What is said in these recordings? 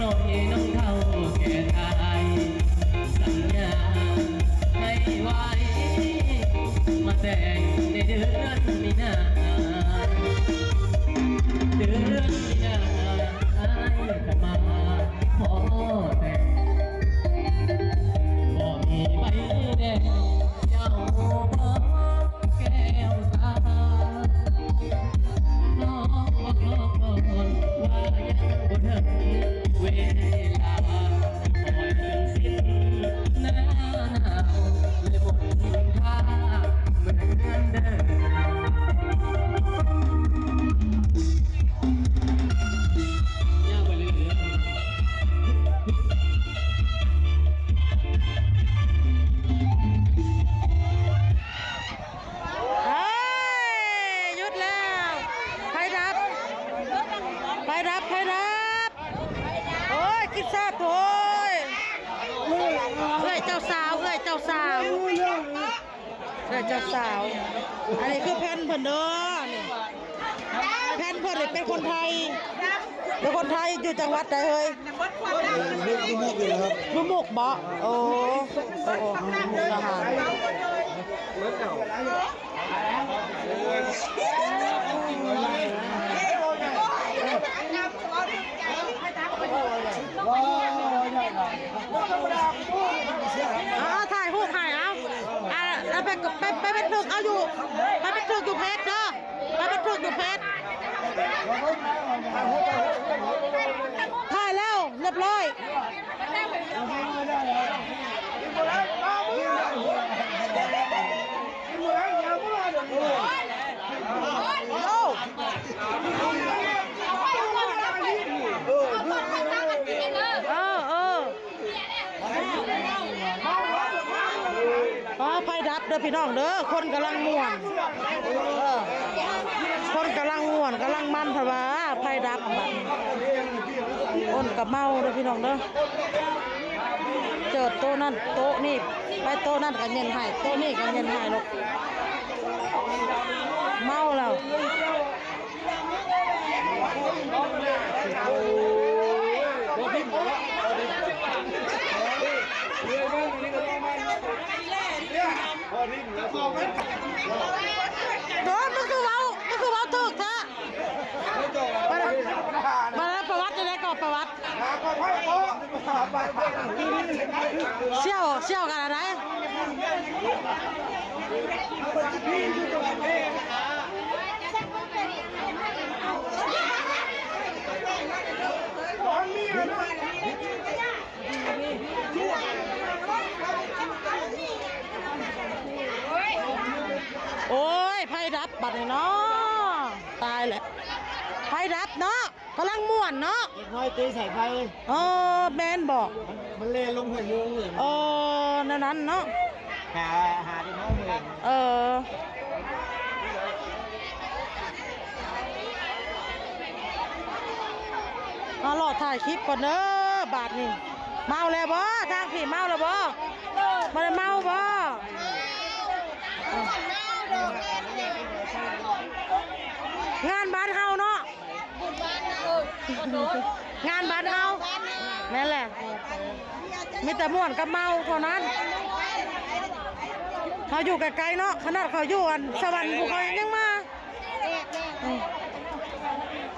ນ້ອຍນ້ອງເຖົ້າແກ່ຕາຍ ສັນຍາໃຫ້ໄວ ມາແຕ່ງໃນເດືອນມີນາ ເດືອນມີນາ ອ້າຍຈະມາຂໍແຕ່ງ ບໍ່ມີໃບແດງ ເຈົ້າບໍ່ ແກ້ວຕາ ນ້ອງບອກນ້ອງກ່ອນວ່າຍັງບໍ່ເຖິງເວລາ ຄອຍເຖິງສິ້ນໜ້າໜາວ ແລະໝົດຄ່າເໝືອນເດີ ຍາວໄປເລື້ອຍໆ. ເຮີ້ຍ ຢຸດແລ້ວ ໄຟດັບ ໄຟດັບ ໄຟດັບ ໂອ້ຍ ກິນຊາດ ໂອ້ຍ ເອື້ອຍເຈົ້າສາວ ເອື້ອຍເຈົ້າສາວ ເອື້ອຍເຈົ້າສາວ ອັນນີ້ຄືແຟນເພິ່ນເດີ ນີ້ ແຟນເພິ່ນນີ້ເປັນຄົນໄທ ເປັນຄົນໄທ ຢູ່ຈັງຫວັດໃດເຮີ້ຍ? ຢູ່ມຸກ ຢູ່ມຸກນີ້ແຫຼະຄັບ ຢູ່ມຸກບໍ? ໂອ້ ໂອ້ ໂອ້ ມຸກດາຫານ ເອົາ ເອົາ ຖ່າຍຮູບໃຫ້ ເອົາ ອ່າ ແລ້ວໄປ ໄປ ໄປບັນທຶກເອົາຢູ່ ໄປບັນທຶກຢູ່ເພຈເດີ. ໄປບັນທຶກຢູ່ເພຈ ຖ່າຍແລ້ວຮຽບຮ້ອຍ ໂອ້ ເອີ ເອີ. ປ້າ ໄຟດັບເດີພີ່ນ້ອງເດີ ຄົນກຳລັງມ່ວນ ເອີ ຄົນກຳລັງມ່ວນກຳລັງມັນ ເພາະວ່າໄຟດັບ ຄົນກະເມົາເດີພີ່ນ້ອງເດີ ເຈີໂຕະນັ້ນໂຕະນີ້ ໄປໂຕະນັ້ນກະເຢັນໃຫ້ ໂຕະນີ້ກະເຢັນໃຫ້ລູກ ເມົາແລ້ວ. ໂດນ ມຶງຄືເວົ້າ ມຶງຄືເວົ້າຖືກແທ້ ມາ ມາ ປະຫວັດຈັ່ງໃດກໍປະຫວັດ ສ່ຽວ ສ່ຽວກັນອັນໃດ ໂອ້ຍ ໄຟດັບບັດນີ້ເນາະ ຕາຍແລ້ວ ໄຟດັບເນາະ. ກຳລັງມ່ວນເນາະ ເດັກນ້ອຍຕີສາຍໄຟ ເອີ ແມ່ນບໍ່ ມັນ ມັນແລ່ນລົງຫ້ວຍໂມງເລີຍ ເອີ ແນວນັ້ນເນາະ ຫາ ຫາເດັກນ້ອຍເມືອງ ເອີ ມາເລາະຖ່າຍຄລິບກ່ອນເດີ ບາດນີ້ ເມົາແລ້ວບໍ່ ທາງພີ້ເມົາແລ້ວບໍ່ ບໍ່ໄດ້ເມົາບໍ່ ງານບ້ານເຮົາເນາະ ງານບ້ານເຮົາ ແມ່ນແຫຼະ ມີແຕ່ມ່ວນກັບເມົາເທົ່ານັ້ນ ເຮົາຢູ່ໃກ້ໆເນາະ ຂະໜາດເຂົາຢູ່ອັນສະຫວັນ ພວກເຂົາຍັງມາ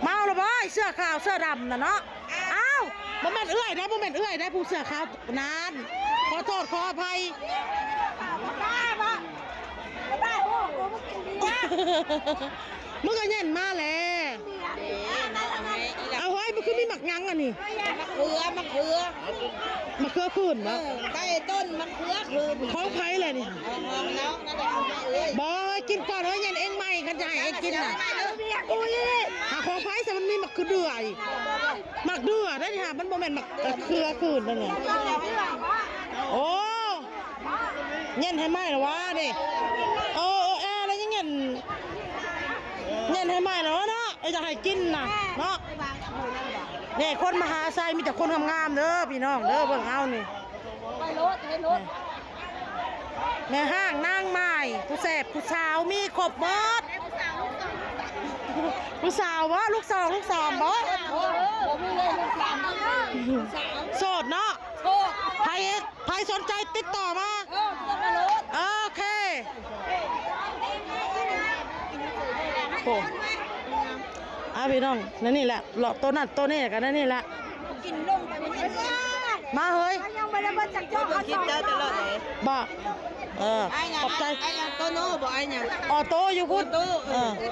ເມົາລະບໍ່ ເສື້ອຂາວເສື້ອດຳນະເນາະ ອ້າວ ບໍ່ແມ່ນເອື້ອຍໃດ ບໍ່ແມ່ນເອື້ອຍໃດ ຜູ້ເສື້ອຂາວນັ້ນ ຂໍໂທດຂໍອະໄພ ມຶງກະເຢັນມາແຫຼະ ເອົາເຮີ້ຍ ມັນຄືມີໝາກຫຍັງອັນນີ້ ມະເຂືອ ມະເຂືອ ມະເຂືອຄືນບໍ ເອີ ໃຕ້ຕົ້ນມະເຂືອຄືນ ຂອງໃຜແຫຼະນີ້ ຂອງນ້ອງນັ້ນແຫຼະ ບໍ່ ກິນກ່ອນເຮີ້ຍ ເຢັນເອງໃໝ່ ຄັນຈະໃຫ້ເອງກິນນະ ຫາຂອງໃຜຊະ ມັນມີໝາກເຂືອເດືອອີກ ໝາກເດືອໄດ໋ນີ້ຫາ ມັນບໍ່ແມ່ນໝາກເຂືອຄືນເດ້ນີ້ ໂອ້ ເຢັນໃຫ້ໃໝ່ລະຫວານີ້ ເອີ ເອີ ແອ ແລ້ວຍັງເຢັນ ເຢັນໃຫ້ໃໝ່ລະຫວາເນາະ ເອີ ຢາກໃຫ້ກິນນະເນາະ ນີ້ ຄົນມະຫາໄຊມີແຕ່ຄົນງາມໆເດີພີ່ນ້ອງເດີ ເບິ່ງເອົານີ້ ໄປໂລດ ເຮັດໂລດ ແມ່ຮ້າງນາງໝ້າຍ ຜູ້ແຊບຜູ້ສາວມີຄົບໝົດ ຜູ້ສາວບໍ່ ລູກສອງ ລູກສາມບໍ່ ບໍ່ມີເລີຍ ລູກສາມ ໂສດເນາະ ໂສດ ໃຜ ໃຜສົນໃຈຕິດຕໍ່ມາ ເອີ ຕິດຕໍ່ມາໂລດ ໂອເຄ ໂອ້ ອ່າ ພີ່ນ້ອງ ນັ້ນນີ້ແຫຼະ ເລາະໂຕນັ້ນໂຕນີ້ກັນນັ້ນນີ້ແຫຼະ ກິນລົງໄປບໍ່ເຫັນ ມາເຮີ້ຍ ຍັງບໍ່ໄດ້ເບິດຈັກຈອກ ເຂົາສອງ ບໍ່ ເອີ ຂອບໃຈ ອ້າຍຫຍັງ ໂຕໂນບໍ່ ອ້າຍຫຍັງ ອໍໂຕ້ຢູ່ພຸ້ນ ໂຕໂນ ເອີ ເອີ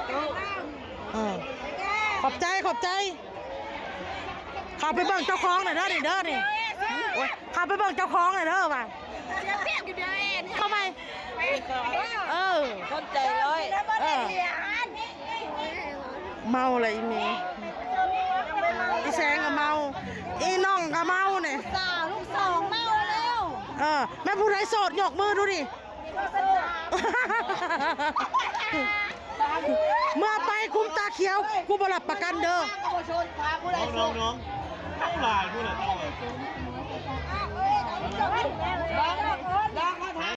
ເອີ ຂອບໃຈ ຂອບໃຈ ເຂົ້າໄປເບິ່ງເຈົ້າຂອງໜ່ອຍເດີນີ້ເດີນີ້ ໂອ້ຍ ເຂົ້າໄປເບິ່ງເຈົ້າຂອງໜ່ອຍເດີວ່າ ເຂົ້າໄປ ເອີ ຄົນໃຈຮ້ອຍ ເອີ ເມົາແລ້ວອີ່ແມ່ ອີ່ແສງກໍເມົາ ອີ່ນ້ອງກໍເມົານີ້ ສາວລູກສອງເມົາແລ້ວ ເອີ ແມ່ນຜູ້ໃດໂສດຍົກມືດູນີ້ ເມື່ອໄປຄຸມຕາຂຽວ ກູບໍ່ຮັບປະກັນເດີ ນ້ອງໆໆ ຫຼາຍພຸ້ນແຫຼະ